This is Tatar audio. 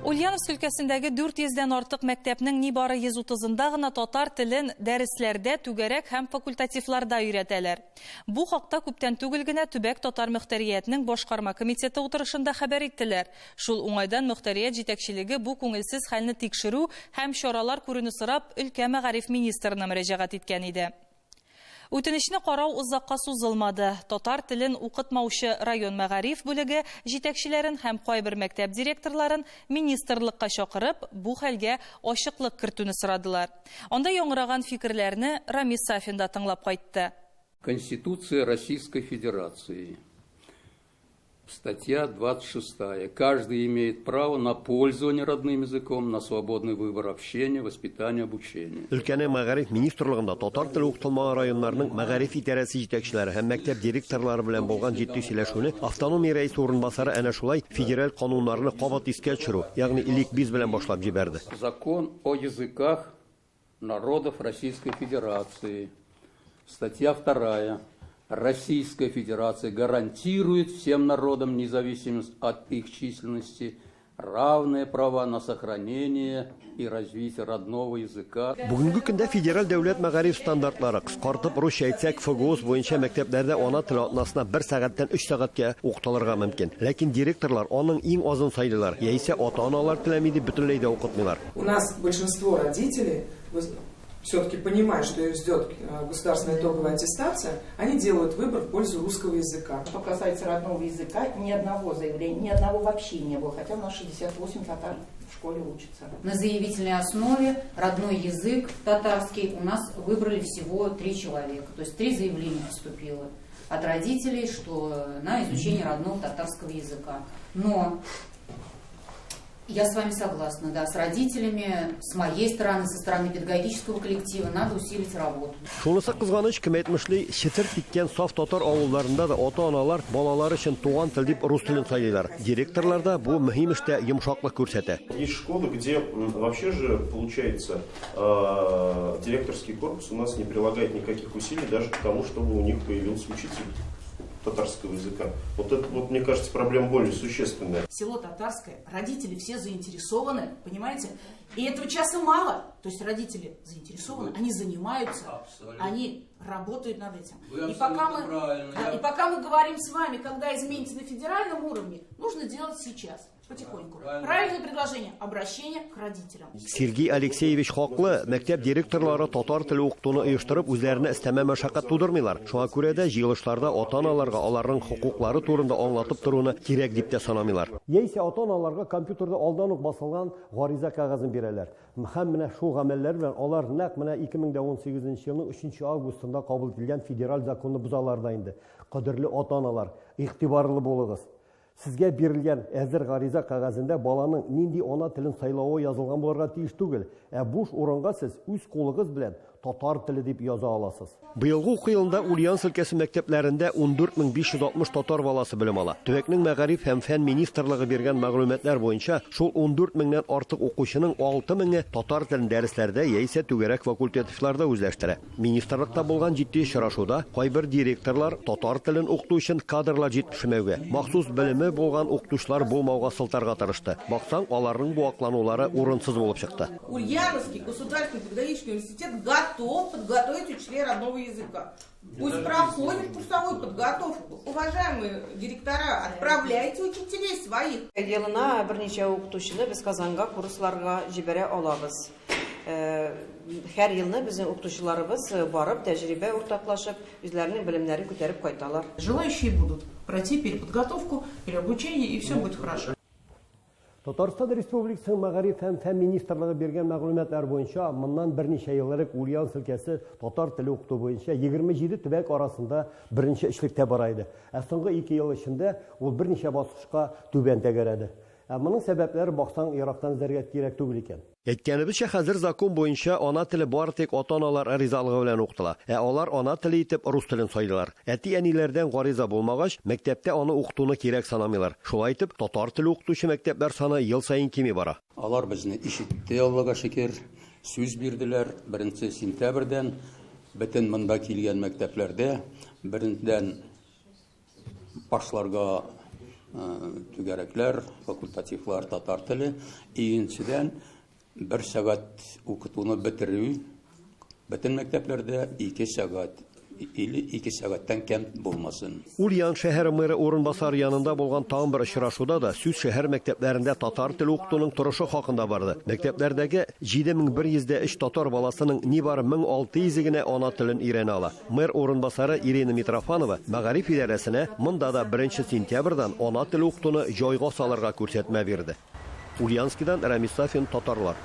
Ульяновск өлкәсендәге 400 дән артык мәктәпнең нибары 130-ында гына татар телен дәресләрдә, түгәрәк һәм факультативларда өйрәтәләр. Бу хакта күптән түгел генә төбәк татар мөхтәриятенең башкарма комитеты утырышында хәбәр иттеләр. Шул уңайдан мөхтәрият җитәкчелеге бу күңелсез хәлне тикшерү һәм чаралар күрүне сорап өлкә мәгариф министрына мөрәҗәгать иткән иде. Үтенечне карау озакка сузылмады. Татар телен укытмаучы район мәгариф бүлеге җитәкчеләрен һәм кайбер мәктәп директорларын министрлыкка чакырып, бу хәлгә ачыклык кертүне сорадылар. Анда яңгыраган фикерләрне Рамис Сафин да тыңлап кайтты. Конституция Российской Федерации. Статья 26. Каждый имеет право на пользование родным языком, на свободный выбор общения, воспитания, обучения. Өлкәнең мәгариф министрлыгында татар теле укытылмаган районнарның мәгариф идарәсе җитәкчеләре һәм мәктәп директорлары белән булган җитди сөйләшүне автономия рәисе урынбасары әнә шулай федераль кануннарны кабат искә төшерү, ягъни ликбез белән башлап җибәрде. Закон о языках народов Российской Федерации. Статья 2. Российская Федерация гарантирует всем народам, независимо от их численности, равные права на сохранение и развитие родного языка. Бүгенге көндә федераль дәүләт мәгариф стандартлары, кыскартып русча әйтсәк, ФГОС буенча мәктәпләрдә ана теле атнасына бер сәгатьтән өч сәгатькә укытылырга мөмкин. Ләкин директорлар аның иң азын сайлыйлар, яисә ата-аналар теләми дип бөтенләй дә укытмыйлар. У нас большинство родителей все-таки понимая, что их ждет государственная итоговая аттестация, они делают выбор в пользу русского языка. Что касается родного языка, ни одного заявления, ни одного вообще не было, хотя у нас 68 татар в школе учатся. На заявительной основе родной язык татарский у нас выбрали всего 3 человека, то есть 3 заявления поступило от родителей, что на изучение родного татарского языка. Но я с вами согласна, да, с родителями, с моей стороны, со стороны педагогического коллектива надо усилить работу. Шунысы кызганыч, кем әйтмешли, четер киткән саф татар авылларында да ата-аналар балалар өчен туган тел дип рус телен сайлыйлар. Директорлар да бу мөһим эштә йомшаклык күрсәтә. Есть школы, где вообще же, получается, директорский корпус у нас не прилагает никаких усилий даже к тому, чтобы у них появился учитель татарского языка. Вот это, вот, мне кажется, проблема более существенная. Село татарское, родители все заинтересованы, понимаете? И этого часа мало. То есть родители заинтересованы, они занимаются, Абсолютно. они работают над этим. Вы И пока мы, абсолютно правильно. да, Я и пока мы говорим с вами, когда изменится на федеральном уровне, нужно делать сейчас, потихоньку. Правильно. Правильное предложение – обращение к родителям. Сергей Алексеевич хаклы, мәктәп директорлары татар теле укытуны оештырып, үзләренә өстәмә мәшәкать тудырмыйлар. Шуңа күрә дә җыелышларда ата-аналарга аларның хокуклары турында аңлатып торуны кирәк дип тә санамыйлар. Яисә ата-аналарга компьютерда алдан ук басылган гариза кәгазен бирәләр. Һәм менә шул гамәлләр белән алар нәкъ менә 2018 елның 3 августында кабул ителгән федераль законны бозалар да инде. Кадерле ата-аналар, игътибарлы булыгыз. Сезгә бирелгән әзер гариза кәгазендә баланың нинди ана телен сайлавы язылган булырга тиеш түгел, ә буш урынга сез үз кулыгыз белән татар теле дип яза аласыз. Быелгы уку елында Ульяновск өлкәсе мәктәпләрендә 14560 татар баласы белем ала. Төбәкнең мәгариф һәм фән министрлыгы биргән мәгълүматлар буенча шул 14 меңнән артык укучының 6 меңе татар телен дәресләрдә яисә түгәрәк факультативларда үзләштерә. Министрлыкта булган җитди очрашуда кайбер директорлар татар телен укыту өчен кадрлар җитешмәүгә, махсус белеме булган укытучылар булмауга сылтарга тырышты. Баксаң, аларның бу акланулары урынсыз булып чыкты. Ульяновский государственный педагогический университет готов подготовить учителей родного языка. Пусть проходит курсовую подготовку. Уважаемые директора, отправляйте учителей своих. Елына берничә укытучыны без Казанга курсларга җибәрә алабыз. Һәр елны безнең укытучыларыбыз барып, тәҗрибә уртаклашып, үзләренең белемнәрен күтәреп кайталар. Желающие будут пройти переподготовку, переобучение, и все будет хорошо. Татарстан Республикасының Мәгариф һәм фән министрлыгы биргән мәгълүматлар буенча моннан берничә ел элек Ульяновск өлкәсе татар теле укыту буенча 27 төбәк арасында беренче өчлектә бара иде. Ә соңгы 2 ел эчендә ул берничә баскычка түбән тәгәрәде. Ә моның сәбәпләре баксаң ерактан эзләргә кирәк түгел икән. Әйткәнебезчә, хәзер закон буенча ана теле бары тик ата-аналар ризалыгы белән укытыла. Ә алар ана теле итеп рус телен сайлыйлар. Әти-әниләрдән гариза булмагач, мәктәптә аны укытуны кирәк санамыйлар. Шулай итеп, татар теле укытучы мәктәпләр саны ел саен кими бара. Алар безне ишетте, Аллага шөкер, сүз бирделәр. 1 сентябрьдән бөтен монда килгән мәктәпләрдә беренчедән башларга Түгәрәкләр, факультативлар татар теле. Икенчедән, бер сәгать укытуны бетерү, бөтен мәктәпләрдә 2 сәгать или 2 сәгатьтән ким булмасын. Ульян шәһәре мэры урынбасары янында булган тагын бер очрашуда да сүз шәһәр мәктәпләрендә татар теле укытуның торышы хакында барды. Мәктәпләрдәге 7103 татар баласының нибары 1600 генә ана телен өйрәнә ала. Мэр урынбасары Ирина Митрофанова мәгариф идарәсенә монда да 1сентябрьдан ана теле укытуны җайга салырга күрсәтмә бирде. Ульянскидан Рамис Сафин, Татарлар.